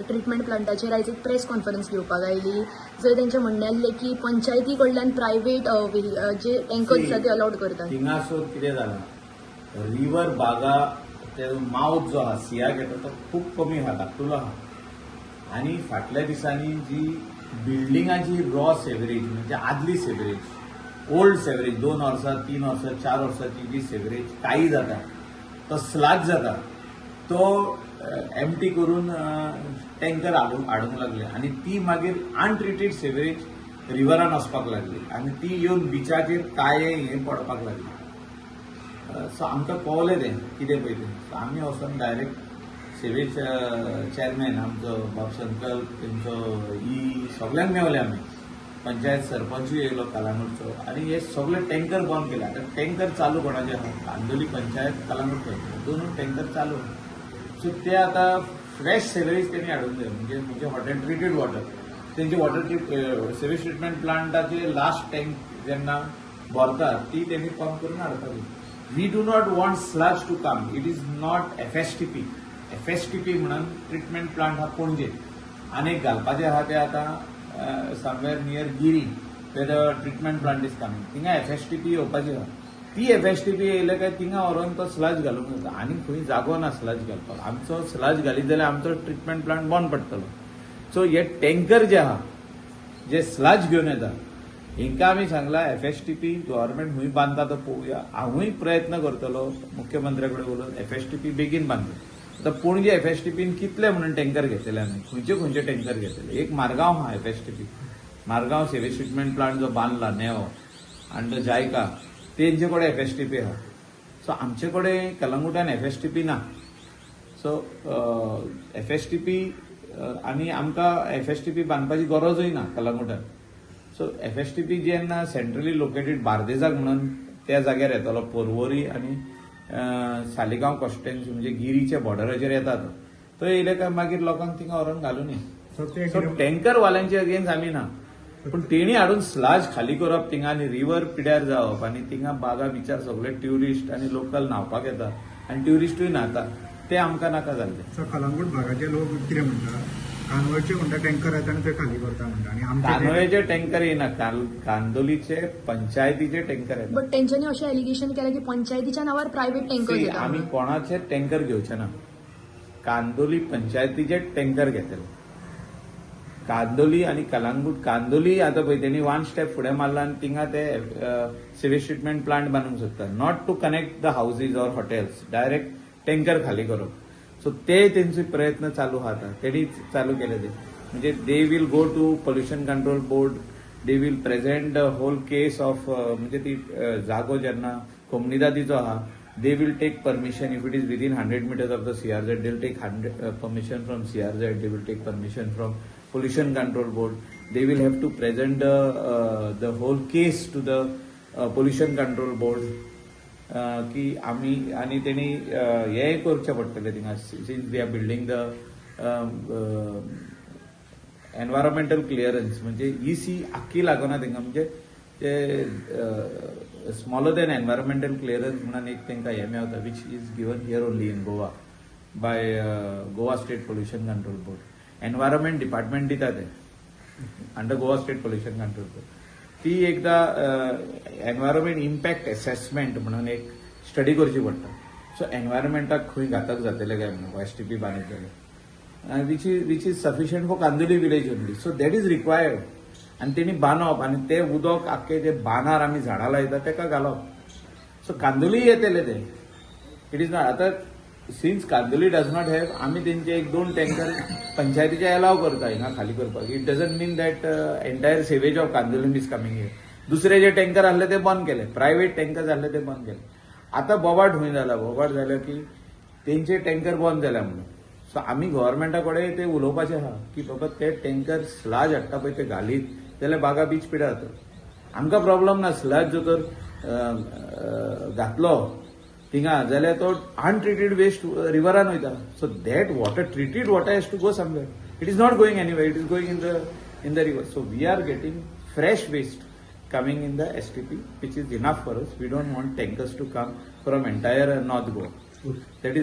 Treatment प्लांटाचेर आयज एक press conference घेवपाक आयली, जंय तेंचें म्हणणें आसलें की पंचायती कडल्यान प्रायव्हेट जे टँकर्स आसा ते अलाउड करतात. थिंगासर कितें जालां, रिवर बागा ते मावथ जो आहा, सियाक येता तो खूब कमी आहा, धाकटुलो आहा. आनी फाटल्या दिसांनी जी बिल्डिंगाची रॉ सेवरेज, म्हणजे आदली सेवरेज, ओल्ड सेवरेज, 2 वर्सां, 3 वर्सां, 4 वर्सांची जी सेवरेज काही जाता, तो स्लज जाता, तो एमटी करून टँकर हाडूंक लागले आनी ती मागीर अनट्रिटेड सेवरेज रिवरान वचपाक लागली आनी ती येवन बिचाचेर काये हें पडपाक लागली. सो आमकां कळलें तें कितें पळय तें. सो आमी वचोन डायरेक्ट सेवेज चॅरमॅन आमचो बाब संकल्प, तेंचो ई सगल्यांक मेवले आमी. पंचायत सरपंचूय येयलो कलांगूटचो आनी हे सगळे टँकर बंद केले. आतां टँकर चालू कोणाचे आहा? कांदोली पंचायत, कलांगूट पंचायत, दोनूय टँकर चालू. सो ते आतां फ्रेश सेवेज तेणी हाडूंक जाय, म्हणजे म्हणजे हॉटेल ट्रिटेड वॉटर, तेंचे वॉटर सेवेज ट्रिटमेंट प्लांटाचे लास्ट टँक जेन्ना भरता, ती तेणी पंप करून हाडपाची. We do not want sludge to come. It is not FSTP. FSTP म्हणून ट्रिटमेंट प्लांट हा पणजे आनी एक घालपाचे आहा. ते आतां somewhere near Giri, where the treatment plant is coming, थिंगा एफएसटीपी येवपाची आहा. ती एफएसटीपी येयले काय थिंगा व्हरोन तो स्लज घालूंक जाता. आनी खंय जागो ना स्लज घालपाक. आमचो स्लज घालीत जाल्यार आमचो ट्रिटमेंट प्लांट बंद पडटलो. सो हे टँकर जे आहा, जे स्लज घेवन येता, हिंका आमी सांगला, एफएसटीपी गव्हर्मेंट खंय बांदता तो पळोवया. हांवूय प्रयत्न करतलो मुख्यमंत्र्या कडेन उलोवन एफएसटीपी बेगीन बांदता. आतां पणजे एफएसटीपीन कितले म्हणून टँकर घेतले आमी? खंयचे खंयचे टँकर घेतले? एक मारगांव आहा एफएसटीपी, मारगांव सेवेज ट्रिटमेंट प्लांट जो बांदला नेवो आनी जायका, तेंचे कडेन एफएसटीपी आहा. सो आमचे कडेन कलंगूटान एफएसटीपी ना. सो एफएसटीपी आनी आमकां एफएसटीपी बांदपाची गरजूय ना कलंगूटान. सो एफएसटीपी जेन्ना सेंट्रली लोकेटेड बार्देजाक म्हणून त्या जाग्यार येतलो, पोरवोरी आनी सालिगांव कॉन्स्टिट्युएन्सी, म्हणजे गिरीच्या बॉर्डराचेर येता तो, तो येयले काय मागीर लोकांक थिंगा व्हरोन घालून सो ते सो टँकरवाल्यांचे अगेन्स्ट आमी ना, पूण तेणी हाडून स्लज खाली करप थिंगा आनी रिवर पिड्यार जावप आनी थिंगा बागा बिचार सगळे ट्युरिस्ट आनी लोकल न्हांवपाक येता आनी ट्युरिस्टूय न्हाता, ते आमकां नाका जाल्ले. सो कलंगूट भागाचे लोक कितें म्हणटा, कांदोळचे म्हणटा टँकर येता आनी ते खाली करता म्हणटा आनी आमचे कांदोळेचे टँकर येना, कांदोलीचे पंचायतीचे टँकर येता. बट तेंच्यांनी अशें एलिगेशन केलें की पंचायतीच्या नांवार प्रायव्हेट टँकर्स See, येता. आमी कोणाचे टँकर घेवचे ना. कांदोली पंचायतीचे टँकर घेतले, कांदोली आनी कलांगूट. कांदोली आतां पळय, तेणी वन स्टेप फुडें मारला आनी थिंगा ते सिवेज ट्रिटमेंट प्लांट बांदूंक सोदता, not to connect the houses or hotels, direct tanker खाली करप. सो ते तेंचे प्रयत्न चालू आहा. आतां तेणी चालू केले ते, म्हणजे they will go to Pollution Control Board, they will present the whole case of, म्हणजे ती जागो जेन्ना कोमनिदादीचो आहा, they will take permission. If it is within 100 meters of the CRZ, they will take 100 permission from CRZ, they will take permission from Pollution Control Board. They will have to present the whole case to the Pollution Control Board की आमी आनी तेणी हें करचें पडटलें थिंगा, since they are building, the environmental clearance, म्हणजे इसी आख्खी लागना तांकां, म्हणजे ते स्मॉलर दॅन एनवायरमेंटल क्लियरन्स म्हणून एक तांकां हें मेवता, which is given here only in Goa by Goa State Pollution Control Board. Environment Department दिता ते under Goa State Pollution Control Board. ती एकदा एनवायरमेंट इम्पॅक्ट एसेसमेंट म्हणून एक स्टडी करची पडटा. सो एनवायरमेंटाक खंय घातक जातले काय म्हणून एसटीपी बांदत जाल्यार, which is sufficient for Candolim village only, so that is required. आनी तेणी बांदप आनी ते उदक आख्खे जे बांदार आमी झाडां लायता तेका घालप. सो कांदोली येतले ते, it is not. आतां since Candolim does not have, आमी तेंचे एक दोन टँकर पंचायतीचे एलाव करता हिंगा खाली करपाक. It doesn't mean that entire sewage of Candolim is coming here. दुसरे जे टँकर आहले ते बंद केले, प्रायव्हेट टँकर आहले ते बंद केले. आतां बोबाट खंय जाला? बोबाट जाले की तेंचे टँकर बंद जाल्या म्हणून. सो आमी गव्हर्मेंटा कडेन ते उलोवपाचें आहा की बाबा, ते टँकर स्लज हाडटा पळय, ते घालीत जाल्यार बागा बीच पिड्यार जाता. आमकां प्रॉब्लम ना. स्लज जर तर घातलो थिंगा जाल्यार तो अनट्रिटेड वेस्ट रिवरान वयता. So that water, treated water, has to go somewhere. It is not going anywhere, it is going in the river. So we are getting fresh waste coming in the STP, which is enough for us. We don't want tankers to come from entire North Goa. That is